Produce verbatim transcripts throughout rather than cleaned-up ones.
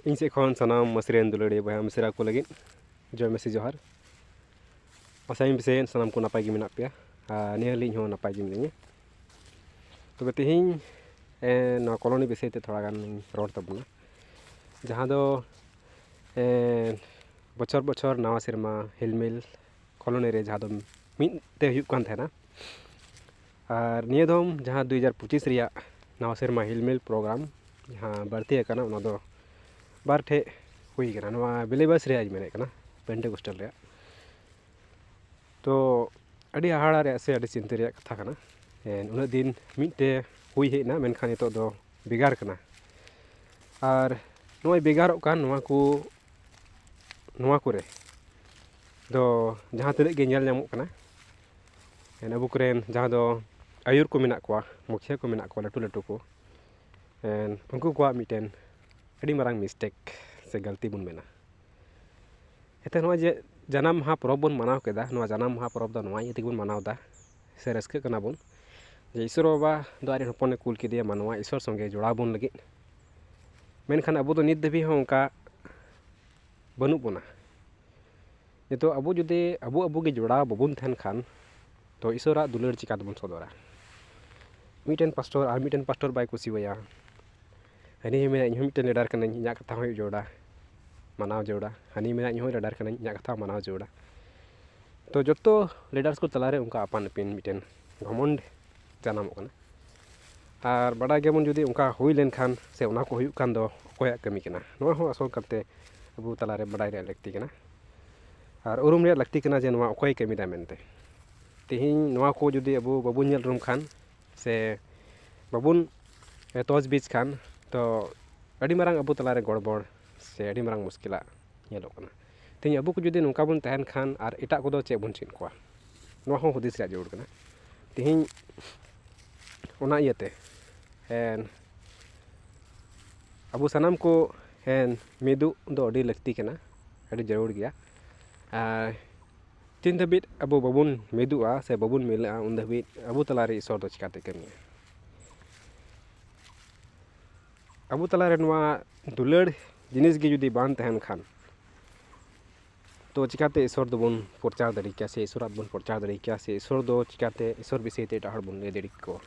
ᱤᱧ ᱥᱮᱫ ᱠᱷᱚᱱ ᱥᱟᱱᱟᱢ ᱢᱟᱹᱥᱤ ᱨᱮᱱ ᱫᱩᱞᱟᱹᱲᱤᱭᱟᱹ ᱵᱚᱭᱦᱟ ᱢᱤᱥᱨᱟ ᱠᱚ ᱞᱟᱹᱜᱤᱫ ᱡᱚᱭ ᱢᱟᱹᱥᱤ ᱡᱚᱦᱟᱨ᱾ ᱟᱥᱟᱭᱟᱹᱧ ᱯᱟᱥᱮᱡ ᱥᱟᱱᱟᱢ ᱠᱚ ᱱᱟᱯᱟᱭ ᱜᱮ ᱢᱮᱱᱟᱜ ᱯᱮᱭᱟ, ᱟᱨ ᱱᱤᱭᱟᱹ ᱦᱟᱹᱞᱤᱧ ᱦᱚᱸ ᱱᱟᱯᱟᱭ ᱜᱮ ᱢᱤᱱᱟᱹᱧᱟ᱾ ᱛᱚᱵᱮ ᱛᱮᱦᱮᱧ, ᱮ, ᱱᱚᱣᱟ ᱠᱚᱞᱚᱱᱤ ᱵᱤᱥᱚᱭ ᱛᱮ ᱛᱷᱚᱲᱟ ᱜᱟᱱ ᱤᱧ ᱨᱚᱲ ᱛᱟᱵᱚᱱᱟ, ᱡᱟᱦᱟᱸ ᱫᱚ, ᱮ, ᱵᱚᱪᱷᱚᱨ ᱵᱚᱪᱷᱚᱨ ᱱᱟᱣᱟ ᱥᱮᱨᱢᱟ ᱦᱤᱞᱢᱤᱞ ᱠᱚᱞᱚᱱᱤ ᱨᱮ ᱡᱟᱦᱟᱸ ᱫᱚ ᱢᱤᱫ ᱛᱮ ᱦᱩᱭᱩᱜ ᱠᱟᱱ ᱛᱟᱦᱮᱱᱟ᱾ ᱟᱨ ᱱᱤᱭᱟᱹ ᱫᱚᱢ ᱡᱟᱦᱟᱸ ᱫᱩ ᱦᱟᱡᱟᱨ ᱯᱚᱸᱪᱤᱥ ᱨᱮᱭᱟᱜ ᱱᱟᱣᱟ ᱥᱮᱨᱢᱟ ᱦᱤᱞᱢᱤᱞ ᱯᱨᱳᱜᱨᱟᱢ ᱡᱟᱦᱟᱸ ᱵᱟᱹᱲᱛᱤ ᱟᱠᱟᱱᱟ, ᱚᱱᱟ ᱫᱚ ᱵᱟᱨ ᱴᱷᱮᱡ ᱦᱩᱭ ᱠᱟᱱᱟ᱾ ᱱᱚᱣᱟ ᱵᱮᱞᱤᱵᱟᱥ ᱨᱮᱭᱟᱜ ᱤᱧ ᱢᱮᱱᱮᱫ ᱠᱟᱱᱟ, ᱯᱮᱱᱴᱮᱠᱳᱥᱴᱟᱞ ᱨᱮᱭᱟᱜ᱾ ᱛᱚ ᱟᱹᱰᱤ ᱦᱟᱦᱟᱲᱟ ᱨᱮᱭᱟᱜ ᱥᱮ ᱟᱹᱰᱤ ᱪᱤᱱᱛᱟᱹ ᱨᱮᱭᱟᱜ ᱠᱟᱛᱷᱟ ᱠᱟᱱᱟ᱾ ᱮᱱ ᱩᱱᱟᱹᱜ ᱫᱤᱱ ᱢᱤᱫ ᱛᱮ ᱦᱩᱭ ᱦᱮᱡ ᱮᱱᱟ, ᱢᱮᱱᱠᱷᱟᱱ ᱱᱤᱛᱚᱜ ᱫᱚ ᱵᱷᱮᱜᱟᱨ ᱠᱟᱱᱟ᱾ ᱟᱨ ᱱᱚᱜᱼᱚᱭ ᱵᱷᱮᱜᱟᱨᱚᱜ ᱠᱟᱱ ᱱᱚᱣᱟ ᱠᱚ, ᱱᱚᱣᱟ ᱠᱚᱨᱮ ᱫᱚ ᱡᱟᱦᱟᱸ ᱛᱤᱱᱟᱹᱜ ᱜᱮ ᱧᱮᱞ ᱧᱟᱢᱚᱜ ᱠᱟᱱᱟ, ᱮᱱ ᱟᱵᱚ ᱠᱚᱨᱮᱱ ᱡᱟᱦᱟᱸ ᱫᱚ ᱟᱹᱭᱩᱨ ᱠᱚ ᱢᱮᱱᱟᱜ ᱠᱚᱣᱟ, ᱢᱩᱠᱷᱤᱭᱟᱹ ᱠᱚ ᱢᱮᱱᱟᱜ ᱠᱚᱣᱟ, ᱞᱟᱹᱴᱩ ᱞᱟᱹᱴᱩ ᱠᱚ, ᱮᱱ ᱩᱱᱠᱩ ᱠᱚᱣᱟᱜ ᱢᱤᱫᱴᱮᱱ ᱟᱹᱰᱤ ᱢᱟᱨᱟᱝ ᱢᱤᱥᱴᱮᱠ ᱥᱮ ᱜᱟᱹᱞᱛᱤ ᱵᱚᱱ ᱢᱮᱱᱟ᱾ ᱮᱱᱛᱮ ᱱᱚᱜᱼᱚᱭ ᱡᱮ ᱡᱟᱱᱟᱢ ᱢᱟᱦᱟ ᱯᱚᱨᱚᱵᱽ ᱵᱚᱱ ᱢᱟᱱᱟᱣ ᱠᱮᱫᱟ, ᱱᱚᱣᱟ ᱡᱟᱱᱟᱢ ᱢᱟᱦᱟ ᱯᱚᱨᱚᱵᱽ ᱫᱚ ᱱᱚᱣᱟ ᱤᱭᱟᱹ ᱛᱮᱜᱮ ᱵᱚᱱ ᱢᱟᱱᱟᱣ ᱮᱫᱟ ᱥᱮ ᱨᱟᱹᱥᱠᱟᱹᱜ ᱠᱟᱱᱟ ᱵᱚᱱ ᱡᱮ ᱤᱥᱚᱨ ᱵᱟᱵᱟ ᱫᱚ ᱟᱡ ᱨᱮᱱ ᱦᱚᱯᱚᱱᱮ ᱠᱩᱞ ᱠᱮᱫᱮᱭᱟ ᱢᱟᱱᱣᱟ ᱤᱥᱚᱨ ᱥᱚᱸᱜᱮ ᱡᱚᱲᱟᱣ ᱵᱚᱱ ᱞᱟᱹᱜᱤᱫ᱾ ᱢᱮᱱᱠᱷᱟᱱ ᱟᱵᱚ ᱫᱚ ᱱᱤᱛ ᱫᱷᱟᱹᱵᱤᱡ ᱦᱚᱸ ᱚᱱᱠᱟ ᱵᱟᱹᱱᱩᱜ ᱵᱚᱱᱟ᱾ ᱱᱤᱛᱚᱜ ᱟᱵᱚ ᱡᱩᱫᱤ ᱟᱵᱚ ᱟᱵᱚ ᱜᱮ ᱡᱚᱲᱟᱣ ᱵᱟᱵᱚᱱ ᱛᱟᱦᱮᱱ ᱠᱷᱟᱱ, ᱛᱚ ᱤᱥᱚᱨᱟᱜ ᱫᱩᱞᱟᱹᱲ ᱪᱤᱠᱟ ᱛᱮᱵᱚᱱ ᱥᱚᱫᱚᱨᱟ? ᱢᱤᱫᱴᱮᱱ ᱯᱟᱥᱴᱚᱨ ᱟᱨ ᱢᱤᱫᱴᱮᱱ ᱯᱟᱥᱴᱚᱨ ᱵᱟᱭ ᱠᱩᱥᱤᱣᱟᱭᱟ᱾ ᱦᱟᱹᱱᱤ ᱦᱚᱸᱭ ᱢᱮᱱᱟ, "ᱤᱧ ᱦᱚᱸ ᱢᱤᱫᱴᱮᱱ ᱞᱤᱰᱟᱨ ᱠᱟᱹᱱᱟᱹᱧ, ᱤᱧᱟᱹᱜ ᱠᱟᱛᱷᱟ ᱦᱚᱸ ᱦᱩᱭᱩᱜ ᱡᱟᱹᱨᱩᱲᱟ, ᱢᱟᱱᱟᱣ ᱡᱟᱹᱨᱩᱲᱟ᱾" ᱦᱟᱹᱱᱤ ᱢᱮᱱᱟ, "ᱤᱧ ᱦᱚᱸ ᱞᱤᱰᱟᱨ ᱠᱟᱹᱱᱟᱹᱧ, ᱤᱧᱟᱹᱜ ᱠᱟᱛᱷᱟ ᱦᱚᱸ ᱢᱟᱱᱟᱣ ᱡᱟᱹᱨᱩᱲᱟ᱾" ᱛᱚ ᱡᱚᱛᱚ ᱞᱤᱰᱟᱨᱥ ᱠᱚ ᱛᱟᱞᱟᱨᱮ ᱚᱱᱠᱟ ᱟᱯᱟᱱ ᱟᱹᱯᱤᱱ ᱢᱤᱫᱴᱮᱱ ᱜᱷᱚᱢᱚᱱᱰ ᱡᱟᱱᱟᱢᱚᱜ ᱠᱟᱱᱟ᱾ ᱟᱨ ᱵᱟᱰᱟᱭ ᱜᱮᱭᱟᱵᱚᱱ, ᱡᱩᱫᱤ ᱚᱱᱠᱟ ᱦᱩᱭ ᱞᱮᱱᱠᱷᱟᱱ ᱥᱮ ᱚᱱᱟ ᱠᱚ ᱦᱩᱭᱩᱜ ᱠᱷᱟᱱ ᱫᱚ ᱚᱠᱚᱭᱟᱜ ᱠᱟᱹᱢᱤ ᱠᱟᱱᱟ? ᱱᱚᱣᱟ ᱦᱚᱸ ᱟᱥᱚᱞ ᱠᱟᱛᱮ ᱟᱵᱚ ᱛᱟᱞᱟᱨᱮ ᱵᱟᱰᱟᱭ ᱨᱮᱭᱟᱜ ᱞᱟᱹᱠᱛᱤ ᱠᱟᱱᱟ᱾ ᱟᱨ ᱩᱨᱩᱢ ᱨᱮᱭᱟᱜ ᱞᱟᱹᱠᱛᱤ ᱠᱟᱱᱟ ᱡᱮ ᱱᱚᱣᱟ ᱚᱠᱚᱭᱮ ᱠᱟᱹᱢᱤᱭᱮᱫᱟ ᱢᱮᱱᱛᱮ᱾ ᱛᱮᱦᱮᱧ ᱱᱚᱣᱟ ᱠᱚ ᱡᱩᱫᱤ ᱟᱵᱚ ᱵᱟᱵᱚᱱ ᱧᱮᱞ ᱩᱨᱩᱢ ᱠᱷᱟᱱ ᱥᱮ ᱵᱟᱵᱚᱱ, ᱮ, ᱛᱚᱡᱽᱵᱤᱡᱽ ᱠᱷᱟᱱ, ᱛᱚ ᱟᱹᱰᱤ ᱢᱟᱨᱟᱝ ᱟᱵᱚ ᱛᱟᱞᱟᱨᱮ ᱜᱚᱲᱵᱚᱲ ᱥᱮ ᱟᱹᱰᱤ ᱢᱟᱨᱟᱝ ᱢᱩᱥᱠᱤᱞᱟᱜ ᱧᱮᱞᱚᱜ ᱠᱟᱱᱟ᱾ ᱛᱮᱦᱮᱧ ᱟᱵᱚ ᱠᱚ ᱡᱩᱫᱤ ᱱᱚᱝᱠᱟ ᱵᱚᱱ ᱛᱟᱦᱮᱱ ᱠᱷᱟᱱ, ᱟᱨ ᱮᱴᱟᱜ ᱠᱚᱫᱚ ᱪᱮᱫ ᱵᱚᱱ ᱪᱮᱫ ᱠᱚᱣᱟ? ᱱᱚᱣᱟ ᱦᱚᱸ ᱦᱩᱫᱤᱥ ᱨᱮᱭᱟᱜ ᱡᱟᱹᱨᱩᱲ ᱠᱟᱱᱟ᱾ ᱛᱮᱦᱮᱧ ᱚᱱᱟ ᱤᱭᱟᱹᱛᱮ, ᱮᱱ, ᱟᱵᱚ ᱥᱟᱱᱟᱢ ᱠᱚ, ᱮᱱ, ᱢᱤᱫᱚᱜ ᱫᱚ ᱟᱹᱰᱤ ᱞᱟᱹᱠᱛᱤ ᱠᱟᱱᱟ, ᱟᱹᱰᱤ ᱡᱟᱹᱨᱩᱲ ᱜᱮᱭᱟ᱾ ᱟᱨ ᱛᱤᱱ ᱫᱷᱟᱹᱵᱤᱡ ᱟᱵᱚ ᱵᱟᱵᱚᱱ ᱢᱤᱫᱚᱜᱼᱟ ᱥᱮ ᱵᱟᱵᱚᱱ ᱢᱤᱞᱟᱹᱜᱼᱟ, ᱩᱱ ᱫᱷᱟᱹᱵᱤᱡ ᱟᱵᱚ ᱛᱟᱞᱟᱨᱮ ᱤᱥᱚᱨ ᱫᱚ ᱪᱤᱠᱟᱛᱮ ᱠᱟᱹᱢᱤᱭᱟ? ᱟᱵᱚ ᱛᱟᱞᱟᱨᱮ ᱱᱚᱣᱟ ᱫᱩᱞᱟᱹᱲ ᱡᱤᱱᱤᱥ ᱜᱮ ᱡᱩᱫᱤ ᱵᱟᱝ ᱛᱟᱦᱮᱱ ᱠᱷᱟᱱ, ᱛᱚ ᱪᱤᱠᱟᱹᱛᱮ ᱤᱥᱥᱚᱨ ᱫᱚᱵᱚᱱ ᱯᱨᱚᱪᱟᱨ ᱫᱟᱲᱮ ᱠᱮᱭᱟ, ᱥᱮ ᱤᱥᱥᱚᱨᱟᱜ ᱵᱚᱱ ᱯᱨᱚᱪᱟᱨ ᱫᱟᱲᱮ ᱠᱮᱭᱟ, ᱥᱮ ᱤᱥᱥᱚᱨ ᱫᱚ ᱪᱤᱠᱟᱹᱛᱮ ᱤᱥᱥᱚᱨ ᱵᱤᱥᱚᱭ ᱛᱮ ᱮᱴᱟᱜ ᱦᱚᱲ ᱵᱚᱱ ᱞᱟᱹᱭ ᱫᱟᱲᱮ ᱠᱮᱠᱚᱣᱟ?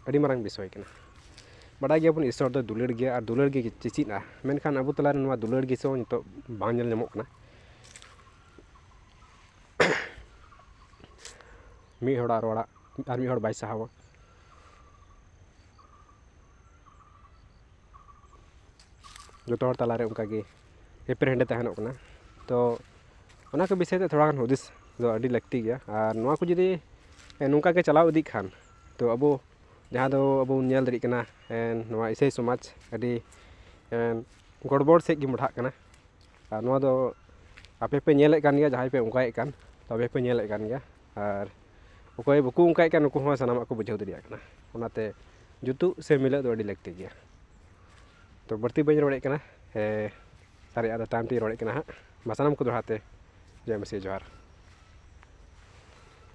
ᱟᱹᱰᱤ ᱢᱟᱨᱟᱝ ᱵᱤᱥᱚᱭ ᱠᱟᱱᱟ᱾ ᱵᱟᱰᱟᱭ ᱜᱮᱭᱟᱵᱚᱱ ᱤᱥᱥᱚᱨ ᱫᱚ ᱫᱩᱞᱟᱹᱲ ᱜᱮᱭᱟ ᱟᱨ ᱫᱩᱞᱟᱹᱲ ᱜᱮ ᱪᱮᱪᱮᱫᱼᱟ, ᱢᱮᱱᱠᱷᱟᱱ ᱟᱵᱚ ᱛᱟᱞᱟᱨᱮ ᱱᱚᱣᱟ ᱫᱩᱞᱟᱹᱲ ᱜᱮ ᱥᱮ ᱱᱤᱛᱚᱜ ᱵᱟᱝ ᱧᱮᱞ ᱧᱟᱢᱚᱜ ᱠᱟᱱᱟ᱾ ᱢᱤᱫ ᱦᱚᱲᱟᱜ ᱨᱚᱲᱟᱜ ᱟᱨ ᱢᱤᱫ ᱦᱚᱲ ᱵᱟᱭ ᱥᱟᱦᱟᱣᱟ᱾ ᱡᱚᱛᱚ ᱦᱚᱲ ᱛᱟᱞᱟᱨᱮ ᱚᱱᱠᱟᱜᱮ ᱮᱯᱮᱨᱦᱮᱸᱰᱮ ᱛᱟᱦᱮᱱᱚᱜ ᱠᱟᱱᱟ᱾ ᱛᱚ ᱚᱱᱟ ᱠᱚ ᱵᱤᱥᱚᱭ ᱛᱮ ᱛᱷᱚᱲᱟ ᱜᱟᱱ ᱦᱩᱫᱤᱥ ᱫᱚ ᱟᱹᱰᱤ ᱞᱟᱹᱠᱛᱤ ᱜᱮᱭᱟ᱾ ᱟᱨ ᱱᱚᱣᱟ ᱠᱚ ᱡᱩᱫᱤ ᱱᱚᱝᱠᱟ ᱜᱮ ᱪᱟᱞᱟᱣ ᱤᱫᱤᱜ ᱠᱷᱟᱱ, ᱛᱚ ᱟᱵᱚ ᱡᱟᱦᱟᱸ ᱫᱚ ᱟᱵᱚ ᱵᱚᱱ ᱧᱮᱞ ᱫᱟᱲᱮᱭᱟᱜ ᱠᱟᱱᱟ, ᱮᱱ, ᱱᱚᱣᱟ ᱤᱥᱟᱹᱭ ᱥᱚᱢᱟᱡᱽ ᱟᱹᱰᱤ, ᱮᱱ, ᱜᱚᱲᱵᱚᱲ ᱥᱮᱫ ᱜᱮ ᱢᱚᱦᱰᱟᱜ ᱠᱟᱱᱟ᱾ ᱟᱨ ᱱᱚᱣᱟ ᱫᱚ ᱟᱯᱮ ᱯᱮ ᱧᱮᱞᱮᱫ ᱠᱟᱱ ᱜᱮᱭᱟ, ᱡᱟᱦᱟᱸᱭ ᱯᱮ ᱚᱱᱠᱟᱭᱮᱫ ᱠᱟᱱ, ᱛᱚᱵᱮ ᱯᱮ ᱧᱮᱞᱮᱫ ᱠᱟᱱ ᱜᱮᱭᱟ᱾ ᱟᱨ ᱚᱠᱚᱭ ᱵᱟᱠᱚ ᱚᱱᱠᱟᱭᱮᱫ ᱠᱟᱱ, ᱩᱱᱠᱩ ᱦᱚᱸ ᱥᱟᱱᱟᱢᱟᱜ ᱠᱚ ᱵᱩᱡᱷᱟᱹᱣ ᱫᱟᱲᱮᱭᱟᱜ ᱠᱟᱱᱟ᱾ ᱚᱱᱟᱛᱮ ᱡᱩᱛᱩᱜ ᱥᱮ ᱢᱤᱞᱟᱹᱜ ᱫᱚ ᱟᱹᱰᱤ ᱞᱟᱹᱠᱛᱤ ᱜᱮᱭᱟ᱾ ᱛᱚ ᱵᱟᱹᱲᱛᱤ ᱵᱟᱹᱧ ᱨᱚᱲᱮᱫ ᱠᱟᱱᱟ, ᱮ, ᱥᱟᱨᱮᱡᱟᱜ ᱫᱚ ᱛᱟᱭᱚᱢ ᱛᱮᱧ ᱨᱚᱲᱮᱫ ᱠᱟᱱᱟ ᱦᱟᱸᱜ᱾ ᱢᱟ ᱥᱟᱱᱟᱢ ᱠᱚ ᱫᱚᱦᱲᱟ ᱛᱮ ᱡᱚᱭ ᱢᱟᱹᱥᱤ, ᱡᱚᱦᱟᱨ᱾